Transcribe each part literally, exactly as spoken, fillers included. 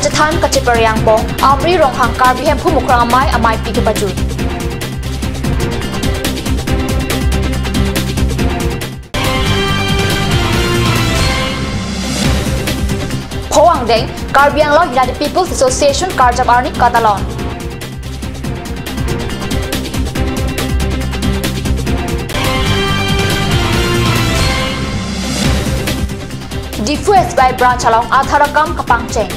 Chethan kacheparjangpon, Amri Ronghang Karbi Hemphu Mukrang Amei ameipi kepajut. Pho angdeng, Karbi Anglong United People's Association karjap arni katalon. Diphu S B I branch along Aadhaar akam kapangcheng.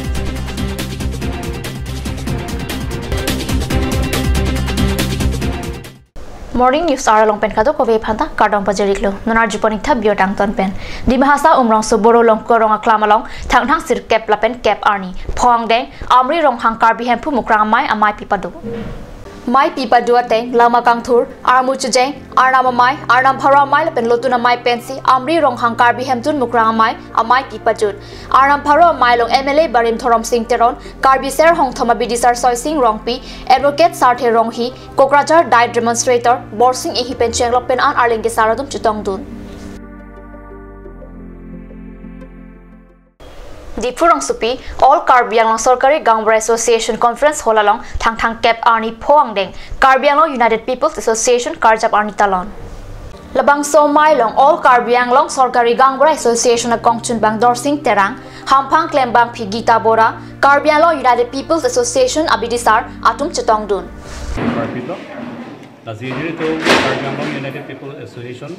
Morning News Hour along pen kadokave aphanta kardom pajir-iklo. Non arjupon-iktha birta angton pen. Dima Hasao Umrongso Boro Longku arong aklam along Thangthang sirkep lapen kep arni pho angdeng Amri Ronghang Karbi Hemphu Mukrang Amei ameipi pado. Meipi pado ateng lama kangthur, armu chejeng, Arnam amei, Arnam Pharo amei lapen Lotun amei pensi Amri Ronghang Karbi Hemphu Mukrang Amei ameipi pajut. Arnam Pharo amei along M L A Barim Dhorom Sing Teron, Karbi Ser Hongthom abidisar Soising Rongpi, Advocate Sarthe Ronghi, Kokrajhar Diet Demonstrator Borsing Enghi pen chenglok pen an arleng kesar atum chetongdun. Diphu rongsopi, All Karbi Anglong Sorkari Gaonbura Association Conference Hall along Thangthang kep arni pho angdeng Karbi Anglong United People's Association karjap arni talon. Labangso amei along All Karbi Anglong Sorkari Gaonbura Association akongchunbang Dorsing Terang, hamphang klembangpi Gita Bora, Karbi Anglong United People's Association abidisar atum chetongdun. Karbi Anglong, lasi jiri tu Karbi Anglong United People's Association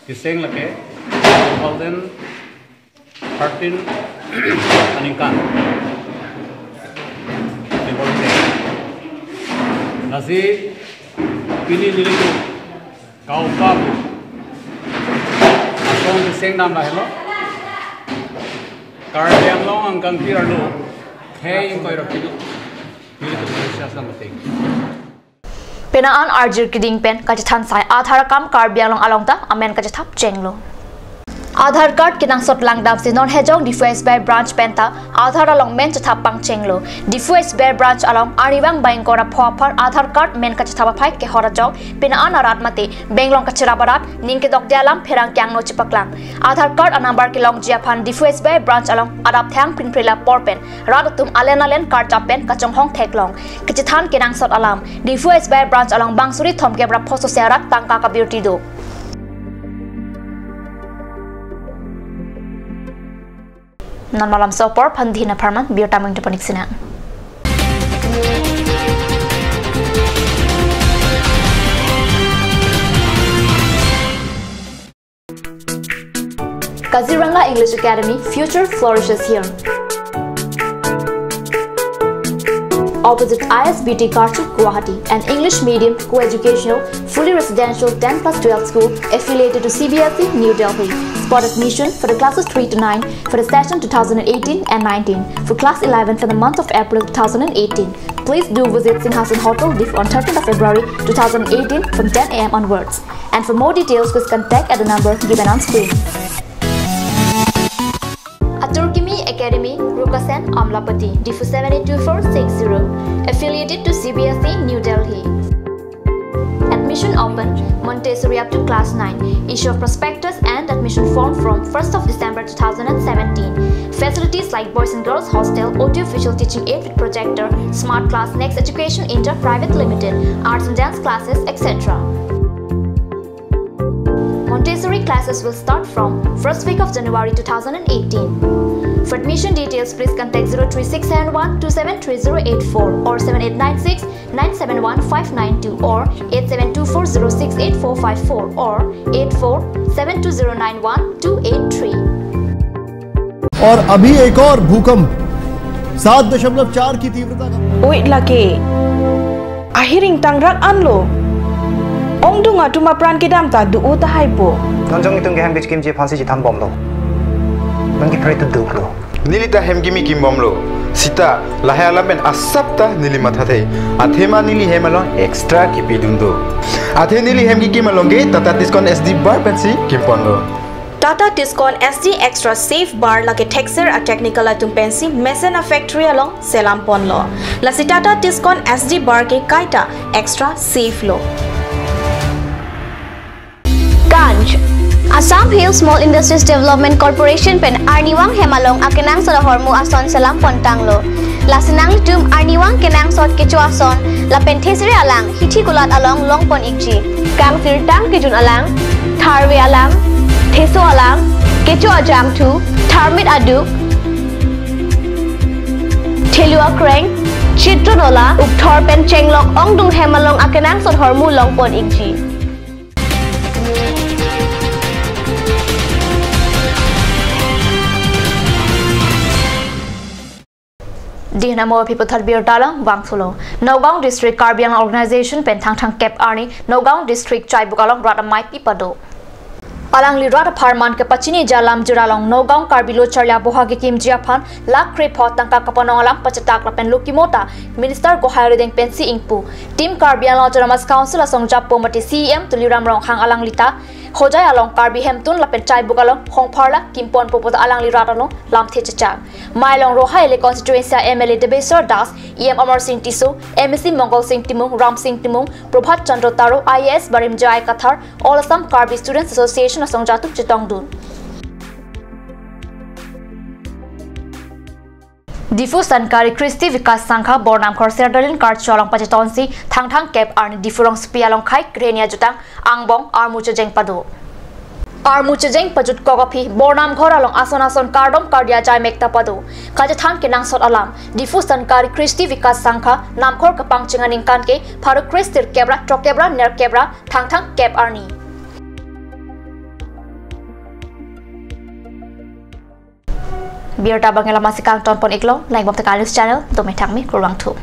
keseng lake two thousand thirteen aningkan. Lasi pini nelitum kaupa pu asong keseng dam lahelo. Karbi Anglong angkangkir arlo khei ingkoi ra pini nelitum Malaysia asam ating. Pini an arjir keding pen kachethan sai Aadhaar akam Karbi Anglong along ta amen kachethap chenglo. Aadhaar card kenangsot langdamsi non Hejong Diphu S B I branch pen ta Aadhaar along men chethap pangchenglo. Diphu S B I branch along arnivang bang ingkoi ra pho apar Aadhaar card men kachethap aphai kehor ajok pini an arat mate bank along kacherap arat ning kedokde alam pherangke angno chepaklang. Aadhaar card anumber kelongji aphan Diphu S B I branch along adap thang pinpre lapor pen rat atum alen alen card chap pen kachonghong theklong. Kachethan kenangsot alam, Diphu S B I branch along bang suri thomkep ra pho sose arat tangka kabirti do. Non malam sopor phan dina pharman birta mengte panik sinang. Kaziranga English Academy, future flourishes here. Opposite I S B T Karchuk, Guwahati, an English medium co-educational, fully residential ten plus twelve school affiliated to C B S E, New Delhi. Spot admission for the classes three to nine for the session two thousand eighteen and nineteen, for class eleven for the month of April two thousand eighteen. Please do visit Singhasan Hotel, Diphu on thirteenth of February two thousand eighteen from ten A M onwards. And for more details, please contact at the number given on screen. Atur Kimi Academy, Rukasen, Amlapatti, Diphu seven eight two four six zero. Affiliated to C B S E, New Delhi. Admission open, Montessori up to class nine. Issue of prospectus and admission form from first of December two thousand seventeen. Facilities like boys and girls hostel, audio visual teaching aid with projector, smart class, Next Education India Private Limited, arts and dance classes, et cetera. Montessori classes will start from first week of January two thousand eighteen. For admission details, please contact zero three six seven one two seven three zero eight four or seven eight nine six nine seven one five nine two or eight seven two four zero six eight four five four or eight four seven two zero nine one two eight three. और अभी एक और भूकंप सात दशमलव चार की तीव्रता का Oi lake. Ahiring tangrak anlo. Ongdung atum apran kedam ta do-o tahai po. Non jong itum ke hem kechikimji aphansi chethan bomlo. Non ke pray to do lo. Neli ta hem kimi kim bomlo. Sita lahai alam pen asap ta neli mathathe. Athema neli hem along extra kipidun do. Athe neli hem kikim along ke Tata Tiscon S D bar pensi kimponlo. Tata Tiscon S D Extra Safe Bar lake thekser a-technical atum pensi mesen a-factory along selam ponlo. Lasi Tata Tiscon S D Bar ke kaita extra safe lo. Ganj, Assam Hill Small Industries Development Corporation pen arnivang hem along akenangsot ahormu ason selam pontanglo. Lasi nanglitum arnivang kenangsot kecho ason lapen thesere alang hithi kulat along longpon ikji. Kangsirtang kejun alang, tharve alang, theso alang, kecho ajangthu, tharmit aduk, thelu akreng, chitron ola, ukthor pen chenglok ongdung hem along akenangsot ahormu longpon ikji. Dih namo aphi puthot birta along vangthulo. Nagaon District Karbi Anglong Organization pen Thangthang kep arni Nagaon District Chaibuk along rat amei pi pado. Alangli rat apharman kepachini alam jura along Nagaon Karbi Lo Charli Aboha kekimji aphan lakh krepho tangka kapanong alam pachetak lapen lo kimo ta Minister Gohai Rideng pensi ingpu. Team Karbi Anglong Autonomous Council asong japo mate C E M Tuliram Ronghang alangli ta Hojai along Karbi Hemtun lapen Chaibuk along hongpharla kimponpo puta alangli rat along lamthe chechak. Mailong Roha Ele constituency M L A Debeswar Das, E M Amar Sing Tisso, M A C Mongol Sing Timung, Ram Sing Timung, Prabhat Chandra Taro, I A S barim J I Kathar, All Assam Karbi Students Association asong jatum chetongdun. Diphu Sankari Kristi Vikas Sangha Bornamkhor Serdalin Karcho along pachetonsi Thangthang kep arni Diphu rongsopi along khai krenia jutang angbong armu chejeng pado. Armu chejeng pajutkok aphi Bornamkhor along ason ason kardom kardia jai mekta pado. Kachethan kenangsot alam Diphu Sankari Kristi Vikas Sangha Namkhor kepangcheng aningkan ke pharo krestir kep ra throk kep ra ner kep ra Thangthang kep arni. Birta abang lamasik kangtonpon iklo, nai bom tekali news channel, dome thangmi kurvangthu.